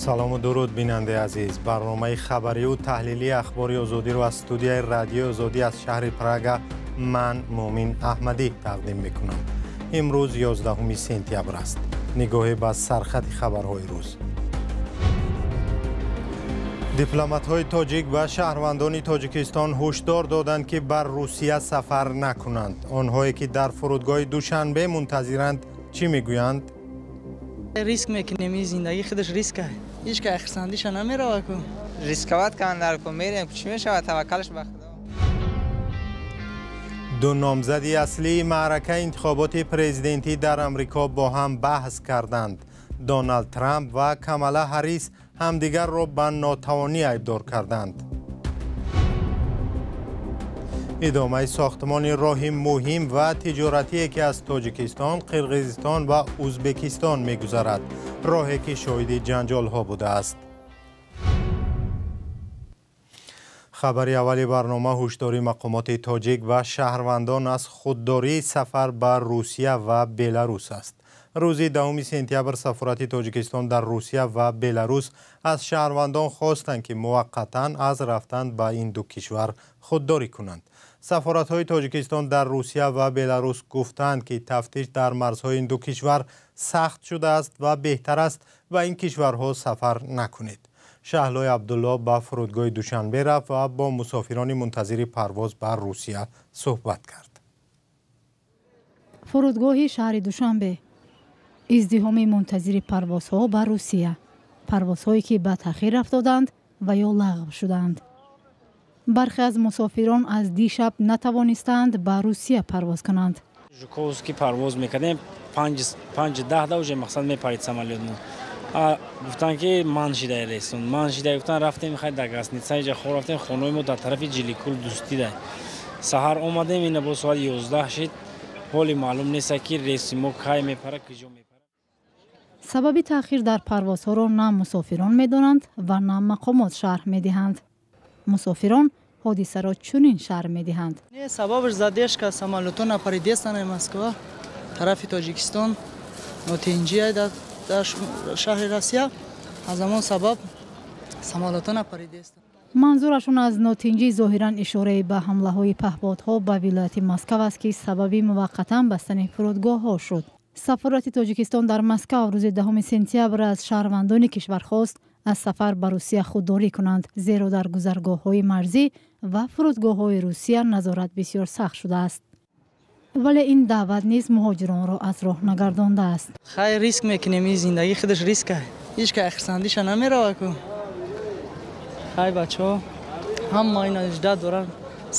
Салому дуруд, бинандаи азиз. Барномаи хабарию таҳлилии Ахбори Озодиро аз студияи Радиои Озодӣ аз шаҳри Прага ман, Муъмин Аҳмадӣ, тақдим мекунам. Имрӯз 11 сентябр аст. Нигоҳе ба сархати хабарҳои рӯз. Дипломатҳои тоҷик ба шаҳрвандони Тоҷикистон ҳушдор доданд, ки бар Русия сафар накунанд. Онҳое ки дар фурудгоҳи Душанбе мунтазиранд, чӣ мегӯянд? Риск мекунем, ин зиндагӣ худаш риск аст. Ҳеҷ ки хурсандиша намерава ку. Рисковать кунанд ку, мерем, чӣ мешавад, таваккалаш ба Худо. Ду номзади аслии маъракаи интихоботи президентӣ дар Амрико бо ҳам баҳс карданд. Доналд Трамп ва Камала Ҳаррис ҳамдигарро ба нотавонӣ айбдор карданд. Идомаи сохтмони роҳи муҳим ва тиҷоратие, ки аз Тоҷикистон, Қирғизистон ва Ӯзбекистон мегузарад, роҳе ки шоҳиди ҷанҷолҳо будааст. Хабари аввали барнома: ҳушдори мақомоти тоҷик ва шаҳрвандон аз худдории сафар ба Русия ва Беларус аст. Рӯзи 10 сентябр сафорати Тоҷикистон дар Русия ва Беларус аз шаҳрвандон хостанд, ки муваққатан аз рафтан ба ин ду кишвар худдорӣ кунанд. Сафоратҳои Тоҷикистон дар Русия ва Беларус гуфтанд, ки тафтиш дар марзҳои ин ду кишвар сахт шудааст ва беҳтар аст ба ин кишварҳо сафар накунед. Шаҳлои Абдулло ба фурудгоҳи Душанбе рафт ва бо мусофирони мунтазири парвоз ба Русия суҳбат кард. Фурудгоҳи шаҳри Душанбе: издиҳоми мунтазири парвозҳо ба Русия, парвозҳое ки ба таъхир афтоданд ва ё лағв шуданд. Бархе аз мусофирон аз дишаб натавонистанд ба Русия парвоз кунанд. Жуковский парвоз мекардем, 5:10 да уже мақсад мепарид самолётмо. Гуфтанд, ки ман шидай рейсон, ман шидай, гуфтанд. Рафтем, хай, дар гостиница иҷа хоб рафтем. Хонаи мо дар тарафи Ҷиликул Дӯстида. Саҳар омадем, ина бо соати 11 шид, ҳоли маълум нест, ки рейси мо кай мепара, куҷо мепара. Сабаби таъхир дар парвозҳоро на мусофирон медонанд ва на мақомот шарҳ медиҳанд. Мусофирон ҳодисаро чунин шарҳ медиҳанд. Не, сабабаш задержка, самолёто напаридестан Москва тарафи Тоҷикистон, нотинҷия дар шаҳри Россия, аз ҳамон сабаб самолёто напаридестан. Манзурашон аз нотинҷӣ зоҳиран ишораи ба ҳамлаҳои паҳбодҳо ба вилояти Москав аст, ки сабаби муваққатан бастани фурудгоҳҳо шуд. Сафорати Тоҷикистон дар Москав рӯзи 10 сентябр аз шаҳрвандони кишвар хост, аз сафар ба Русия худдорӣ кунанд, зеро дар гузаргоҳҳои марзӣ ва фурудгоҳҳои Русия назорат бисёр сахт шудааст. Вале ин даъват низ муҳоҷиронро аз роҳ нагардондааст. Хай, риск мекунем, ин зиндагӣ худаш риск аст. Ҳеҷ ки хурсандиша намерава ку. Хай, бачаҳо ҳама ина ждать доранд,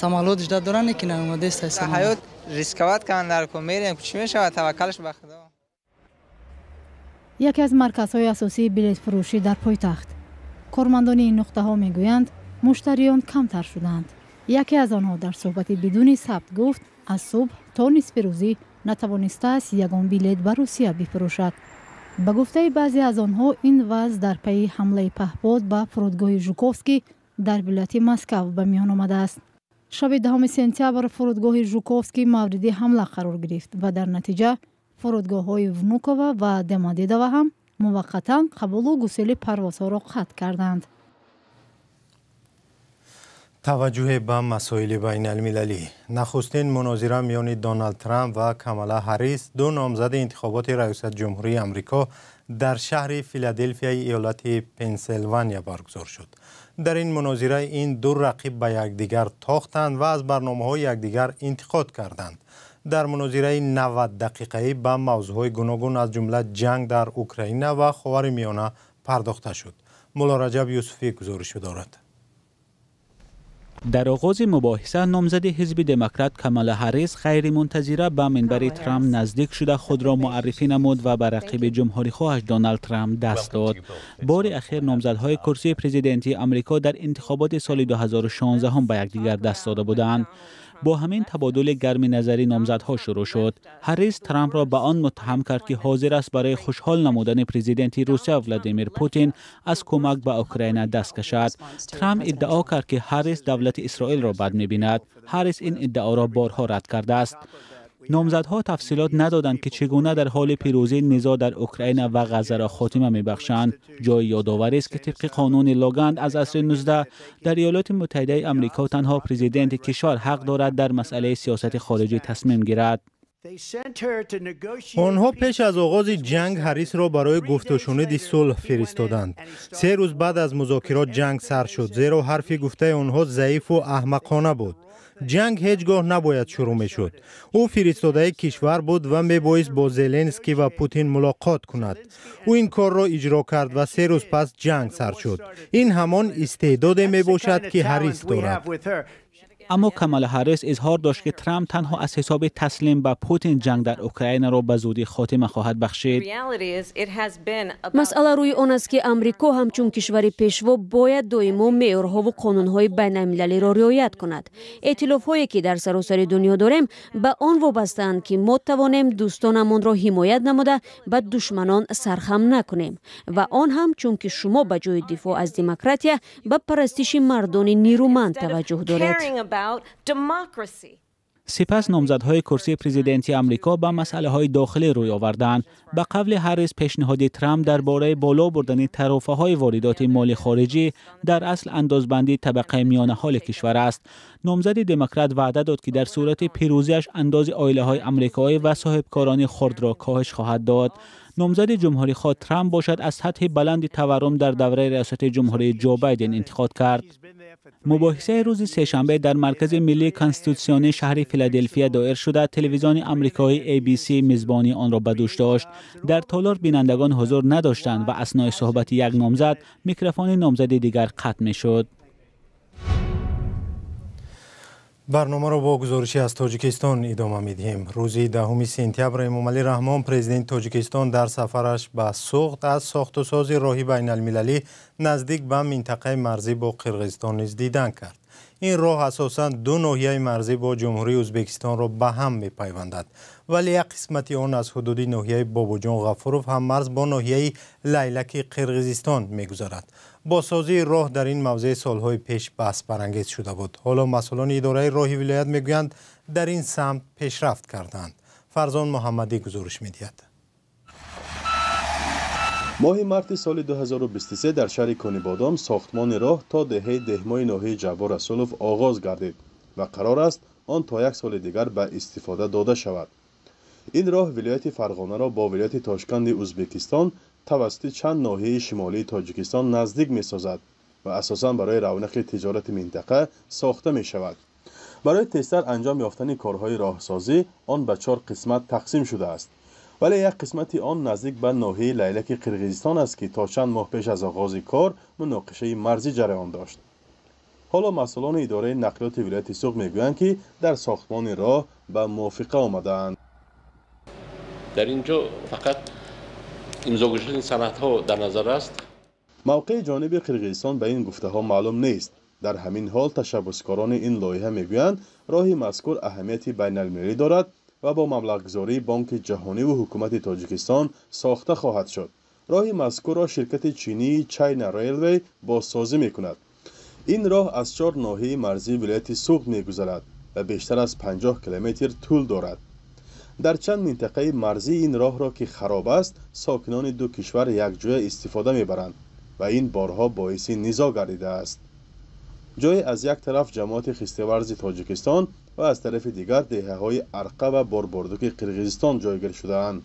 самолёт ждать доранд, ки наомадест. Ҳаёт рисковать кунанд ку, мерем, чӣ мешавад, таваккалаш ба Худо. Яке аз марказҳои асосии билетфурӯшӣ дар пойтахт. Кормандони ин нуқтаҳо мегӯянд, муштариён камтар шуданд. Яке аз онҳо дар суҳбати бидуни сабт гуфт, аз субҳ то нисфи рӯзӣ натавонистааст ягон билет ба Русия бифурӯшад. Ба гуфтаи баъзе аз онҳо, ин вазъ дар пайи ҳамлаи паҳпод ба фурудгоҳи Жуковский дар вилояти Москав ба миён омадааст. Шаби 10 сентябр фурудгоҳи Жуковский мавриди ҳамла қарор гирифт ва дар натиҷа фурудгоҳҳои Внукова ва Домодедово ҳам муваққатан қабулу гусели парвозҳоро қатъ карданд. Таваҷҷӯҳе ба масоили байналмилалӣ. Нахустин мунозира миёни Доналд Трамп ва Камала Ҳаррис, ду номзади интихоботи раёсат ҷумҳурии Амрико, дар шаҳри Филаделфияи иёлати Пенсилвания баргузор шуд. Дар ин мунозира ин ду рақиб ба якдигар тохтанд ва аз барномаҳои якдигар интиқод карданд. Дар мунозираи 90 дақиқаӣ ба мавзӯъҳои гуногун, аз ҷумла ҷанг дар Украина ва Ховари Миёна пардохта шуд. Мулло Раҷаб Юсуфӣ гузоришо дорад. Дар оғози мубоҳиса номзади ҳизби Демократ Камала Ҳаррис ғайримунтазира ба минбари Трамп наздик шуда, худро муаррифӣ намуд ва ба рақиби ҷумҳурихоҳаш Доналд Трамп даст дод. Бори ахир номзадҳои курсии президентии Амрико дар интихоботи соли 2016 ба якдигар даст дода буданд. Бо ҳамин табодули гарми назарӣ номзадҳо шурӯъ шуд. Ҳаррис Трампро ба он муттаҳам кард, ки ҳозир аст барои хушҳол намудани президенти Русия Владимир Путин аз кӯмак ба Украина даст кашад. Трамп иддао кард, ки Ҳаррис давлати Исроилро бад мебинад. Ҳаррис ин иддаоро борҳо рад кардааст. Номзадҳо тафсилот надоданд, ки чӣ гуна дар ҳоли пирӯзӣ низоъ дар Украина ва Ғаззаро хотима мебахшанд. Ҷои ёдоварист, ки тибқи қонуни Логан аз асри 19 дар Иёлоти Муттаҳидаи Амрико танҳо президенти кишвар ҳақ дорад дар масъалаи сиёсати хориҷӣ тасмим гирад. Онҳо пеш аз оғози ҷанг Ҳаррисро барои гуфтушуниди сулҳ фиристоданд. 3 рӯз баъд аз музокирот ҷанг сар шуд, зеро ҳарфи гуфтаи онҳо заифу аҳмақона буд. Ҷанг ҳеҷ гоҳ набояд шурӯъ мешуд. Ӯ фиристодаи кишвар буд ва мебоист бо Зеленский ва Путин мулоқот кунад. Ӯ ин корро иҷро кард ва 3 рӯз пас ҷанг сар шуд. Ин ҳамон истеъдоде мебошад, ки Ҳаррис дорад. Аммо Камала Ҳаррис изҳор дошт, ки Трамп танҳо аз ҳисоби таслим ба Путин ҷанг дар Украинаро ба зудӣ хотима хоҳад бахшид. Масъала рӯи он аст, ки Амрико ҳамчун кишвари пешво бояд доимо меъёрҳову қонунҳои байналмилалиро риоят кунад. Эътилофҳое, ки дар саросари дунё дорем, ба он вобастаанд, ки мо тавонем дӯстонамонро ҳимоят намуда, ба душманон сархам накунем, ва он ҳам чунки шумо ба ҷои дифоъ аз демократия ба парастиши мардони нерӯманд таваҷҷӯҳ доред. Сипас номзадҳои курсии президенти Амрико ба масъалаҳои дохилӣ рӯй оварданд. Ба қавли Ҳаррис, пешниҳоди Трамп дар бораи боло бурдани тарофаҳои воридоти моли хориҷӣ дар асл андозбандии табақаи миёнаҳоли кишвар аст. Номзади демократ ваъда дод, ки дар сурати пирӯзиаш андози оилаҳои амрикоӣ ва соҳибкорони хурдро коҳиш хоҳад дод. Номзади ҷумҳурихоҳ Трамп бошад, аз сатҳи баланди таваррум дар давраи риёсати ҷумҳурии Ҷо Байден интиқод кард. Мубоҳисаи рӯзи сешанбе дар Маркази миллии конститутсионии шаҳри Филаделфия доир шуда, телевизиони амрикоии ABC мизбонии онро ба дӯш дошт. Дар толор бинандагон ҳузур надоштанд ва аснои суҳбати як номзад микрофони номзади дигар қатъ мешуд. Барномаро бо гузоришӣ аз Тоҷикистон идома медиҳем. Рӯзи 10 сентябр Эмомалӣ Раҳмон, президенти Тоҷикистон, дар сафараш ба Суғд аз сохтусози роҳи байналмилалӣ наздик ба минтақаи марзӣ бо Қирғизистон низ дидан кард. Ин роҳ асосан ду ноҳияи марзӣ бо Ҷумҳурии Ӯзбекистонро ба ҳам мепайвандад, вале як қисмати он аз ҳудуди ноҳияи Бобоҷон Ғафуров, ҳаммарз бо ноҳияи Лайлаки Қирғизистон, мегузарад. Бозсозии роҳ дар ин мавзеъ солҳои пеш баҳсбарангез шуда буд. Ҳоло масъулони идораи роҳи вилоят мегӯянд, дар ин самт пешрафт кардаанд. Фарзон Муҳаммадӣ гузориш медиҳад. Моҳи марти соли 2023 дар шаҳри Конибодом сохтмони роҳ то деҳаи Деҳмои ноҳияи Ҷаббор Расулов оғоз гардид ва қарор аст, он то як соли дигар ба истифода дода шавад. Ин роҳ вилояти Фарғонаро бо вилояти Тошканди Ӯзбекистон тавассути чанд ноҳияи шимолии Тоҷикистон наздик месозад ва асосан барои равнақи тиҷорати минтақа сохта мешавад. Барои тезтар анҷом ёфтани корҳои роҳсозӣ он ба чор қисмат тақсим шудааст, вале як қисмати он наздик ба ноҳияи Лайлаки Қирғизистон аст, ки то чанд моҳ пеш аз оғози кор муноқишаи марзӣ ҷараён дошт. Ҳоло масъулони идораи нақлиёти вилояти Суғд мегӯянд, ки дар сохтмони роҳ ба мувофиқа омадаанд. Дар ин ҷо фақат имзо гузоштани санадҳо дар назар аст. Мавқеи ҷониби Қирғизистон ба ин гуфтаҳо маълум нест. Дар ҳамин ҳол ташаббускорони ин лоиҳа мегӯянд, роҳи мазкур аҳамияти байналмилалӣ дорад ва бо маблағгузории Бонки Ҷаҳониву ҳукумати Тоҷикистон сохта хоҳад шуд. Роҳи мазкурро ширкати чинии China Railway бозсозӣ мекунад. Ин роҳ аз чор ноҳияи марзии вилояти Суғд мегузарад ва бештар аз 50 километр тӯл дорад. Дар чанд минтақаи марзии ин роҳро, ки хароб аст, сокинони ду кишвар якҷоя истифода мебаранд ва ин борҳо боиси низоъ гардидааст. Ҷое аз як тараф ҷамоати Хистеварзи Тоҷикистон ва аз тарафи дигар деҳаҳои Арқа ва Борбордуки Қирғизистон ҷойгир шудаанд.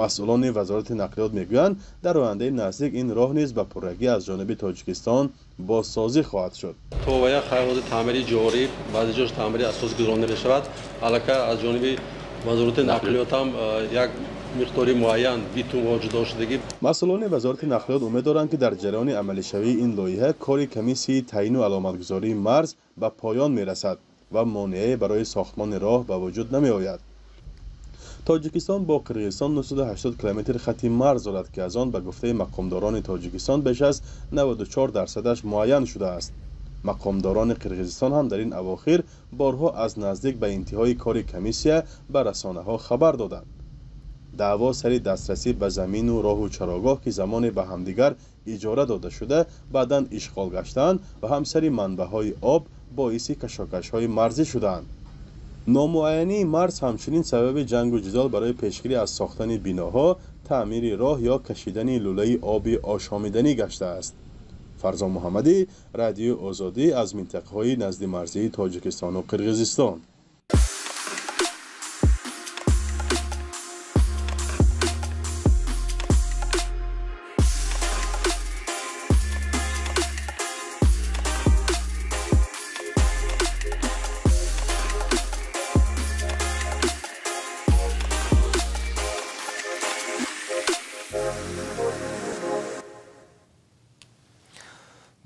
Масъулони Вазорати нақлиёт мегӯянд, дар ояндаи наздик ин роҳ низ ба пуррагӣ аз ҷониби Тоҷикистон бозсозӣ хоҳад шуд. То вая хайроти таъмири ҷорӣ, баъзе ҷош таъмири асос гузаронда мешавад. Аллакай аз ҷониби Вазорати нақлиёт ҳам як миқдори муайян битумҳо ҷудо шудагӣ. Масъулони Вазорати нақлиёт умед доранд, ки дар ҷараёни амалишавии ин лоиҳа кори комиссияи таъину аломатгузории марз ба поён мерасад ва монеае барои сохтмони роҳ ба вуҷуд намеояд. Тоҷикистон бо Қирғизистон 980 километр хати марз дорад, ки аз он, ба гуфтаи мақомдорони Тоҷикистон, беш аз 94 дарсадаш муайян шудааст. Мақомдорони Қирғизистон ҳам дар ин авохир борҳо аз наздик ба интиҳои кори комиссия ба расонаҳо хабар доданд. Даъво сари дастрасӣ ба замину роҳу чарогоҳ, ки замоне ба ҳамдигар иҷора дода шуда, баъдан ишғол гаштаанд, ва ҳам сари манбаъҳои об боиси кашокашҳои марзӣ шудаанд. Номуайянии марз ҳамчунин сабаби ҷангу ҷидол барои пешгирӣ аз сохтани биноҳо, таъмири роҳ ё кашидани лӯлаи оби ошомиданӣ гаштааст. Фарзон Муҳаммадӣ, Радиои Озодӣ, аз минтақаҳои наздимарзии Тоҷикистону Қирғизистон.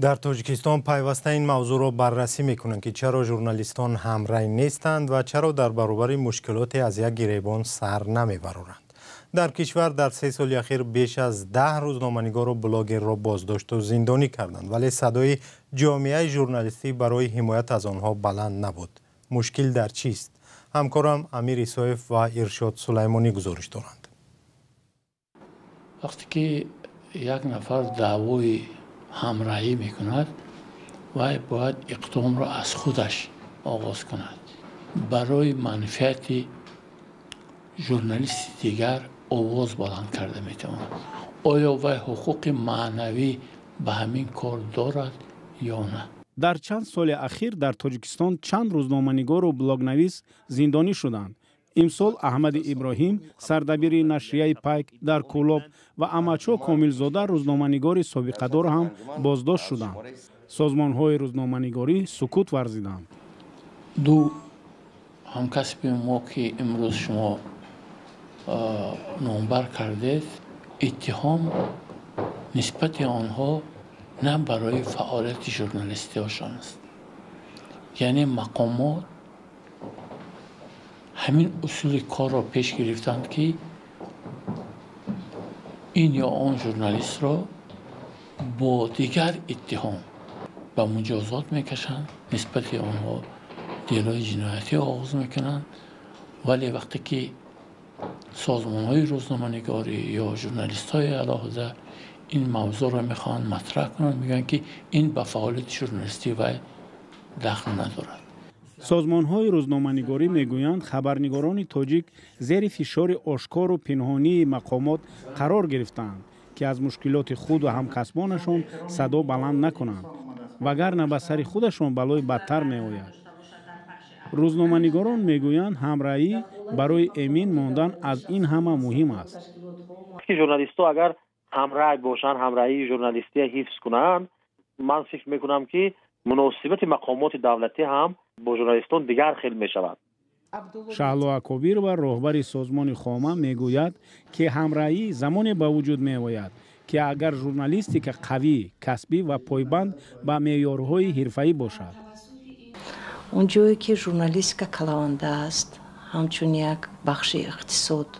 Дар Тоҷикистон пайваста ин мавзӯъро баррасӣ мекунанд, ки чаро журналистон ҳамрай нестанд ва чаро дар баробари мушкилоте аз як гиребон сар намебароранд. Дар кишвар дар 3 соли ахир беш аз 10 рӯзноманигору блогерро боздошту зиндонӣ карданд, вале садои ҷомеаи журналистӣ барои ҳимоят аз онҳо баланд набуд. Мушкил дар чист? Ҳамкорам Амир Исоев ва Иршод Сулаймонӣ гузориш доранд. Вақте ки як нафар даъвои ҳамраҳӣ мекунад, вай бояд иқдомро аз худаш оғоз кунад. Барои манфиати журналисти дигар овоз баланд карда метавонад. Оё вай ҳуқуқи маънавӣ ба ҳамин кор дорад ё на? Дар чанд соли ахир дар Тоҷикистон чанд рӯзноманигору блогнавис зиндонӣ шуданд. Имсол Аҳмади Иброҳим, сардабири нашрияи Пайк дар Кӯлоб, ва Амачо Комилзода, рӯзноманигори собиқадор, ҳам боздошт шуданд. Созмонҳои рӯзноманигорӣ сукут варзиданд. Ду ҳамкасби мо, ки имрӯз шумо номбар кардед, иттиҳом нисбати онҳо на барои фаъолияти журналистиашон аст. Яъне мақомот ҳамин усули корро пеш гирифтанд, ки ин ё он журналистро бо дигар иттиҳом ба муҷозот мекашанд, нисбати онҳо делои ҷиноятӣ оғоз мекунанд. Вале вақте ки созмонҳои рӯзноманигорӣ ё журналистҳои алоҳида ин мавзӯъро мехоҳанд матраҳ кунанд, мегӯянд, ки ин ба фаъолияти журналистӣ вай дахл надорад. Созмонҳои рӯзноманигорӣ мегӯянд, хабарнигорони тоҷик зери фишори ошкору пинҳонии мақомот қарор гирифтаанд, ки аз мушкилоти худ ва ҳамкасбонашон садо баланд накунанд, вагарна ба сари худашон балои бадтар меояд. Рӯзноманигорон мегӯянд, ҳамраҳӣ барои эмин мондан аз ин ҳама муҳим аст. Журналистҳо агар ҳамраҳ бошанд, ҳамраҳии журналистия ҳифз кунанд, ман фикр мекунам, ки муносибати мақомоти давлатӣ ҳам бо журналистон дигар хел мешавад. Шаҳло Акобирова, роҳбари созмони Хома, мегӯяд, ки ҳамраҳӣ замоне ба вуҷуд меояд, ки агар журналистика қавӣ, касбӣ ва пойбанд ба меъёрҳои ҳирфаӣ бошад. Он ҷое ки журналистика калаванда аст, ҳамчун як бахши иқтисод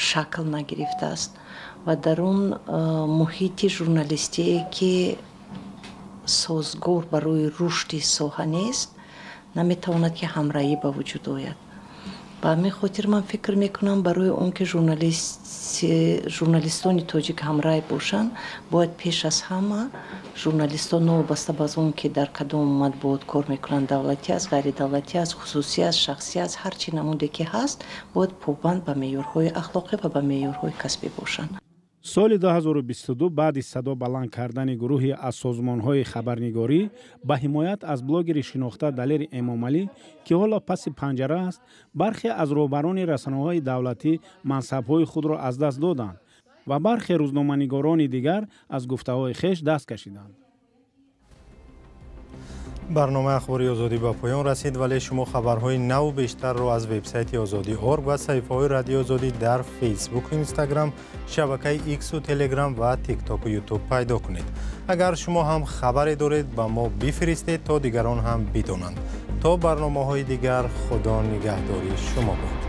шакл нагирифтааст ва дар он муҳити журналистие ки созгор барои рушди соҳа нест, наметавонад ки ҳамраҳӣ ба вуҷуд ояд. Ба ҳамин хотир ман фикр мекунам, барои он ки журналистони тоҷик ҳамраҳ бошанд, бояд пеш аз ҳама журналистон, новобаста ба он ки дар кадом матбуот кор мекунанд, давлатӣ аст, ғайридавлатӣ аст, хусусӣ аст, шахсӣ аст, ҳар чӣ намуде ки ҳаст, бояд побанд ба меъёрҳои ахлоқӣ ва ба меъёрҳои касбӣ бошанд. Соли 2022 баъди садо баланд кардани гурӯҳе аз созмонҳои хабарнигорӣ ба ҳимоят аз блогери шинохта Далери Эмомалӣ, ки ҳоло паси панҷара аст, бархе аз роҳбарони расонаҳои давлатӣ мансабҳои худро аз даст доданд ва бархе рӯзноманигорони дигар аз гуфтаҳои хеш даст кашиданд. Барномаи Ахбори Озодӣ ба поён расид, вале шумо хабарҳои наву бештарро аз вебсайти Озодӣ орг ва саҳифаҳои Радиои Озодӣ дар Фейсбуку Инстаграм, шабакаи Иксу Телеграм ва Тиктоку Ютуб пайдо кунед. Агар шумо ҳам хабаре доред, ба мо бифиристед, то дигарон ҳам бидонанд. То барномаҳои дигар, Худо нигаҳдори шумо бод.